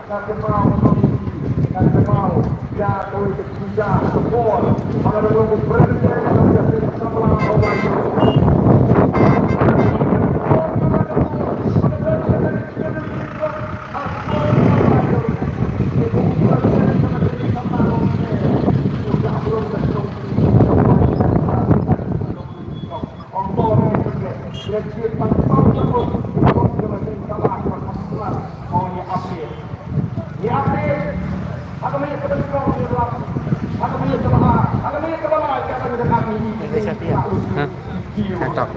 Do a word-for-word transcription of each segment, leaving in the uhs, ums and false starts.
Hah? Hah, tak.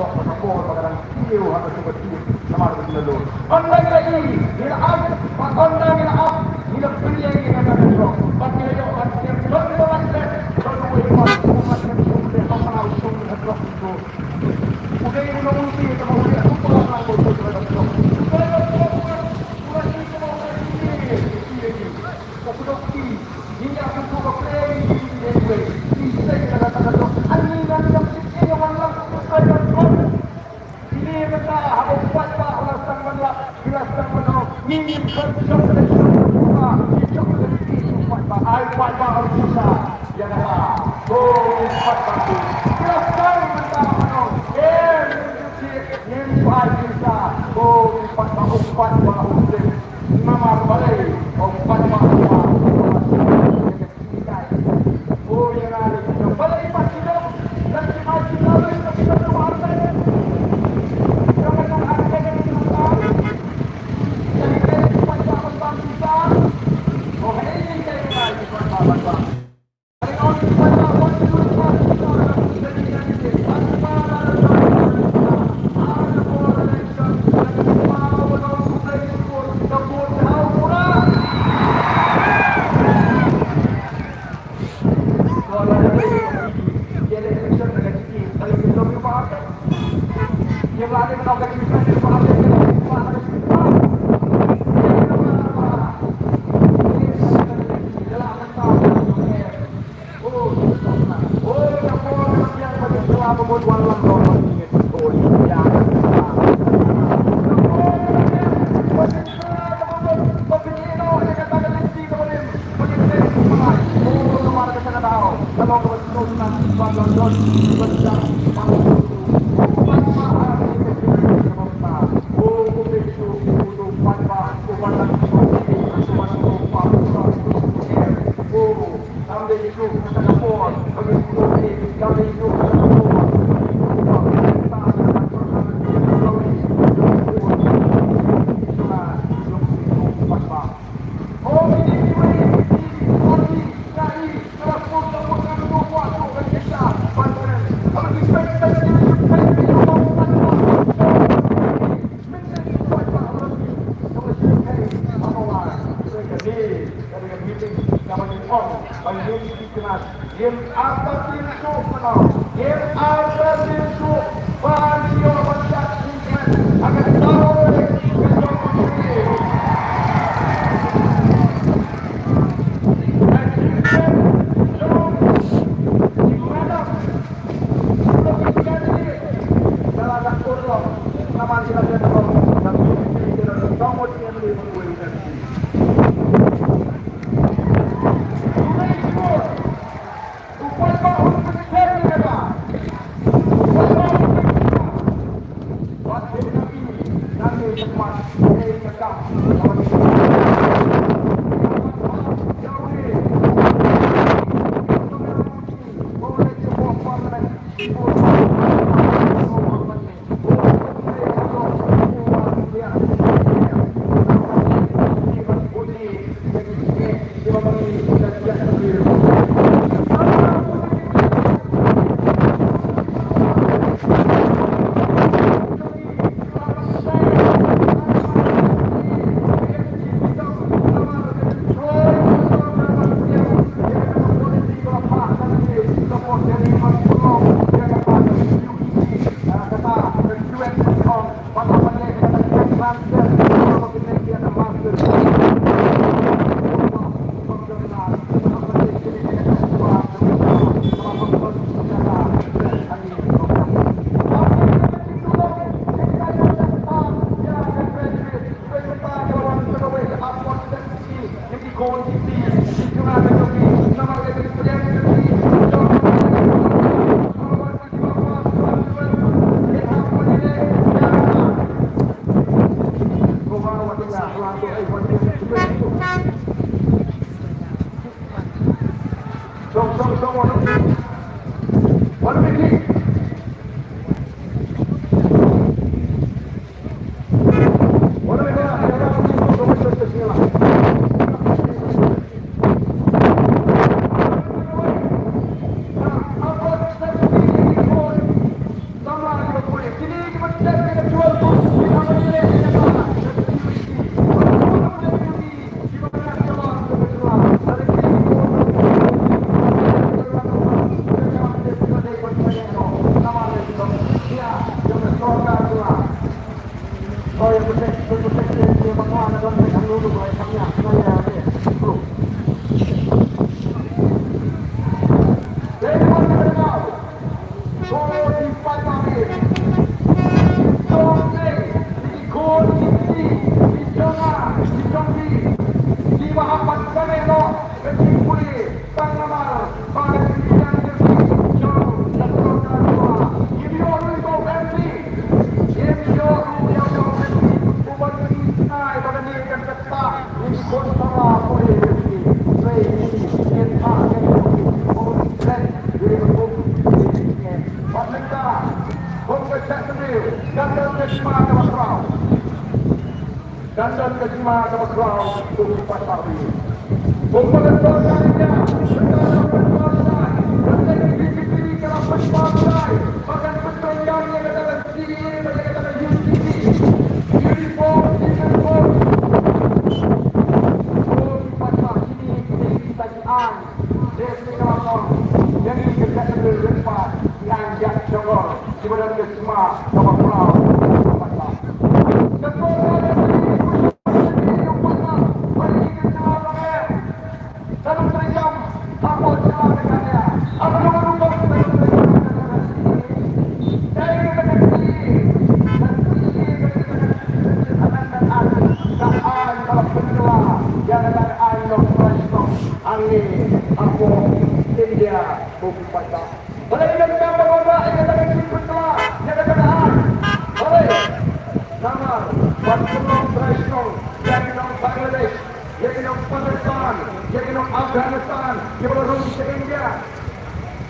Namar ban pynlong trai shnong ïa ki nong Bangladesh, ïa ki nong Pakistan, ïa ki nong Afghanistan, kiba la rung sha India.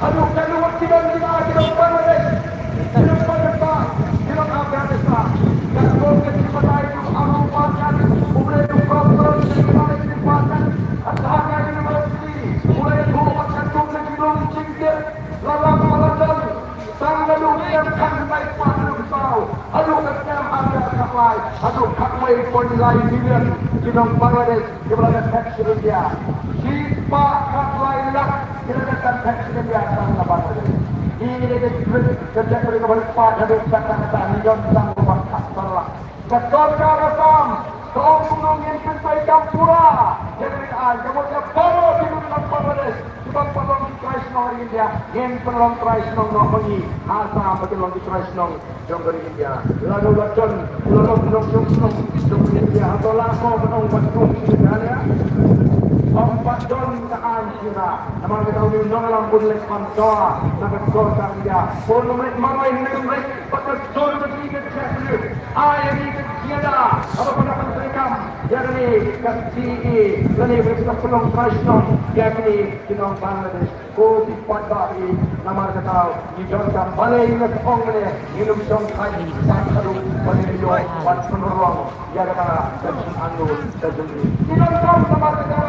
Haduh katno wat ki don kita ki nong Bangladesh, ki nong Pakistan, ki nong Afghanistan. Katno ka jingbatai jong u Abu Bakar, u Blei u kong, u Blei u kong, u Blei u kong. Haduh ka university, u Blei u kong, katno ka jinglong jingkit, la lam ba la don. Tang naduh snem khatlai phra naduh saw haduh ka snem ar hajar khatlai, haduh khatwei point lai million ki nong Bangladesh kiba la dep thep sha India. Shispah khatlai lak ki la dep thep sha India tang na Bangladesh. Ine ka jingkit ka jingkit kaba lypa haduh katta katta, ngi don tang ba khatsan lak. Ka sorkar Assam ka ong kumno, ngin pyntrei kam pura ïa kane ka aiñ, ka mut ïa baroh ki nong Bangladesh kiba pynlong ki trai shnong ha ri India, ngin pynlong trai shnong noh ma ngi ha Assam ba kin long ki trai shnong jong ka ri India. Lano la don, la long nongshong shnong jong ka ri India, hato la ko ban ong ban kum sha Meghalaya? Ym pat don ka aiñ shisha, namar kata u nongïalam un leit ban dawa na ka sorkar India, un leit marwei ne leit Bad ka jong ka jingïaid ka jingïaid, ai ïa ngi ka jingïada haba pyndonkam ïa kane ka C A A lane ba ka pynlong trai shnong ïa kine ki nong Bangladesh. Ko ki paidbah, namar kata ngi donkam, balei nga ong ne, ngin ym shong thait ban kyrpad ban ïoh ban pynurlong ïa kata ka jingangnud ka jong ngi. Ngi donkam namar kata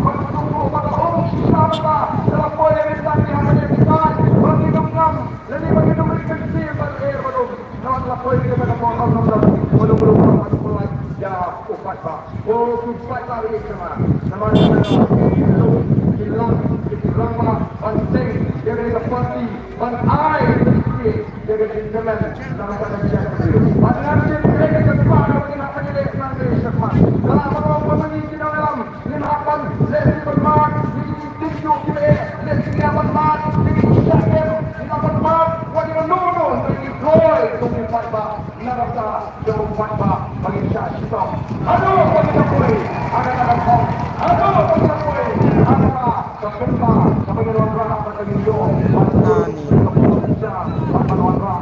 ban pynurlong ba ka ong shisha ba ka la poi ïa kata ki ha kane ki paidbah ba ngi donkam. Lane ba ki dum ri kan si ba er ba dum. Namar la poi ki ba ka poi ka dum dum. Ba dum dum ba dum poi ïa u paidbah. O u paidbah ri sama. Namar ki dum ki lam ki rama ban seng ïa ka party ban ai ki ïa ka jingkyrmen. Namar ka jingkyrmen ban ngan jingkyrmen ka party ban ngan jingkyrmen. Ka la ba dum ba ngi ki dum lam. Ngin hap ban leh ban mad ïa ki jingtynjuh kiba eh, leh ngin hap ban mad ïa ki jingshah kem, ngin hap ban mad wat ïa kano kano na ki kloi jong ki paidbah, na ka bynta jong u paidbah ba ngin shah shitom. Haduh ba ngin ïa poi ha kata ka thong, haduh ba ngin ïa poi ha kata ka pynbah kaba ngin wanrah bad ka ngin ïoh ban ïoh ka pynshah bad ban wanrah.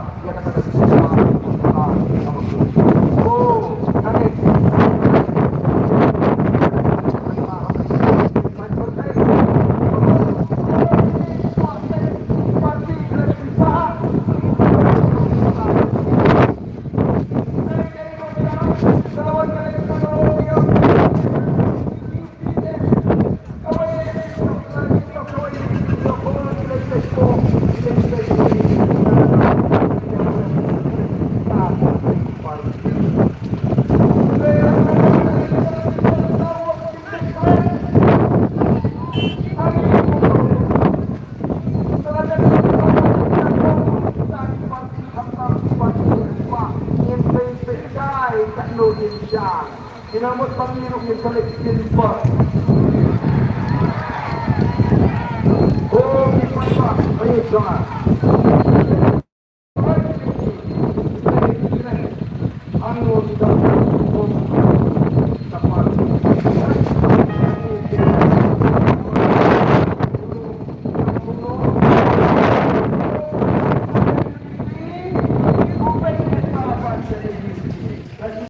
Nga mut pang ni ruh ngin sa leh ktien por. O ki paidbah, peit jong nga.